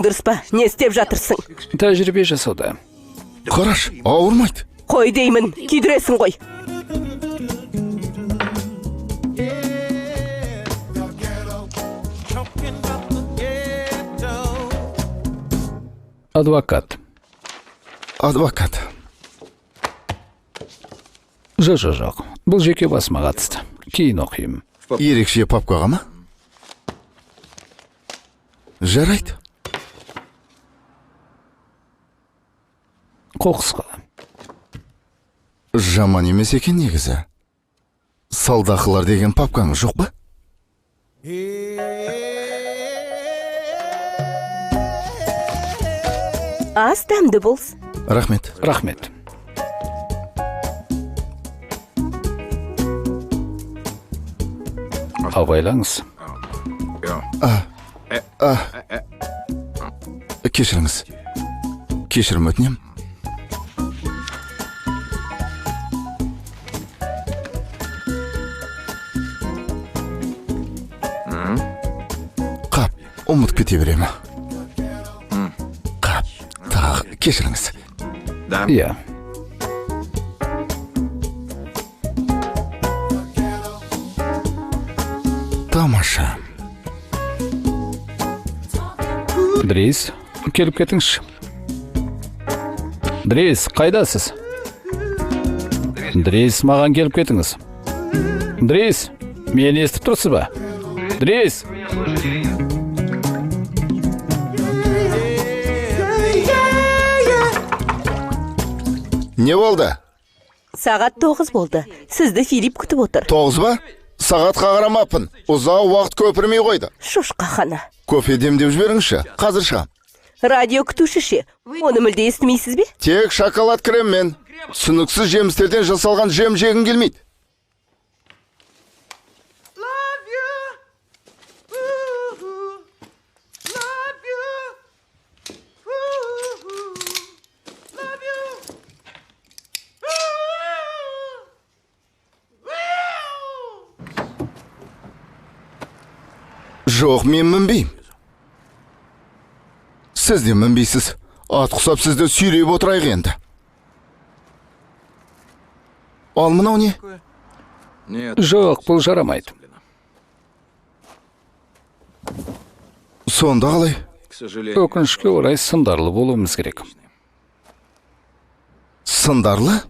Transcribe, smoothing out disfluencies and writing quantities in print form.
Дұрыс па? Не істеп жатырсың? Тәжірибе жасауда. Қараш, ауырмайды. Қой деймін, күйдіресің ғой. Адвокат. Адвокат. Жоқ, жоқ, жоқ. Бұл жеке басыма қатысты. Кейін оқимын. Ерекше папкаға ма? Жарайды. Қоқысқа. Жаман емес екен негізі. Салдақылар деген папкаңыз жоқ па? Ас дәмді болсын. Рахмет. Рахмет. Абайлаңыз. Кешіріңіз. Кешірім өтінем. Қап, ұмытып кете беремін. Қап, тағы кешіріңіз. Иә. Тамаша. Дрис, келіп кетіңізші. Дрис, қайдасыз? Дрис, маған келіп кетіңіз. Дрис, мені естіп тұрсыз ба? Дрис! Не болды? Сағат 9 болды. Сізді Филипп күтіп отыр. 9 ба? Сағатқа қарамаппын. Ұзақ уақыт көпірмей қойды. Шошқахана. Кофе демдеп жіберіңізші. Қазір шығам. Радио күтуші ше? Оны мүлде естімейсіз бе? Тек шоколад креммен. Түсініксіз жемістерден жасалған жем жегім келмейді. Жоқ, мен мінбеймін. Сіз де мінбейсіз. Ат құсап сізді сүйреп отырайық енді. Ал мынау не? Жоқ, бұл жарамайды. Сонда қалай? Өкінішке орай сындарлы болуымыз керек. Сындарлы?